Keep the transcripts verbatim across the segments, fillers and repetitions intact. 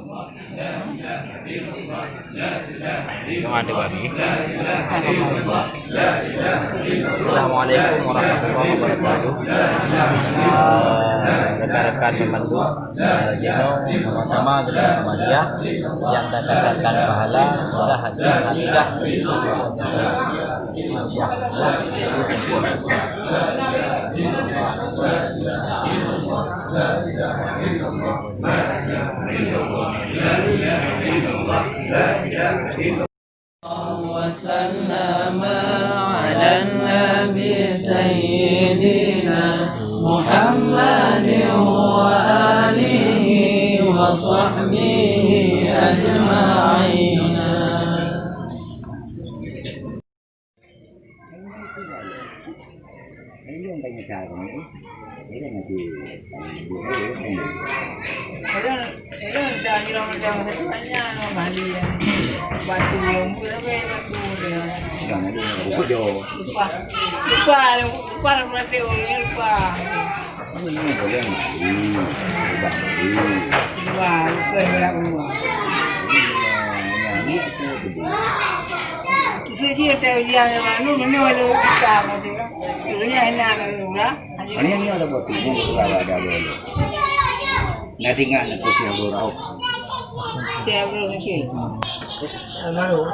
Doa dulu, Abi. Assalamualaikum warahmatullahi wabarakatuh. Eh, rekan-rekan membantu, eh, jinoe sama-sama kita sama dia yang dah kasarkan pahala, mudah hati, hati dah. وسلم على النبي سيدنا محمد وآله وصحبه أجمعين. Kadang, kadang dah hilang macam tu banyak mali ya. Batu, batu dia. Lupa, lupa, lupa, lupa, lupa. Ini boleh mati. Ubah dulu. Ubah, ubah, ubah, ubah. Ini, ini aku dulu. Sejak dia ujian yang lalu, mana ada kita macam tu. Dulunya enak kan, udah. Ini, ini ada buat ini, ada, ada, ada. Nggak tinggal nak putih aku rauh. Siapa lagi? Almarhum.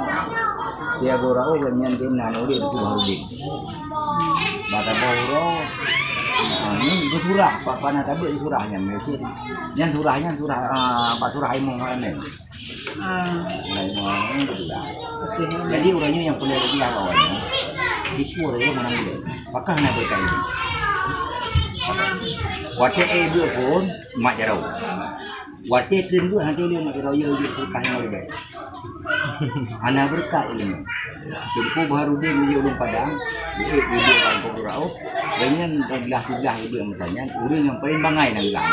Dia gurau nyan dia nan ureueng tu Baharudin. Bak saboh uroe, ah, nyan geusurah, pa-, pana tabeuet surah nyan, nyan surah nyan surah, ah, bak surah Imam Haramin. Ah. Surah Imam Haramin geusurah. Okey. Jadi ureueng nyan nyang peureulèe lagèe awak nyan, itu ureueng nyan meunang ulèe. Pakah na beukai. Watèe eh beuet phôn, mat jaroe. Watèe treun beuet, hana lé mat jaroe, yue jeuet seukah ngon ribèe. Hana beureukat ilmu. Teungku Baharudin meunyoe ureueng Padang, jeuet udép bak Teungku Rauf, dan nyan blah-blah udép masa nyan, ureueng nyang paleng bangai na geulah.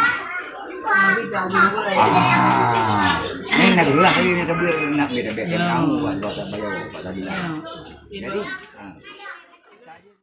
Ah. Nyan na geulah, nyan na geulah, nyan na geulah. Ya. Tahu, buat, buat, buat, buat, buat, buat, buat. Ya. Jadi, ah.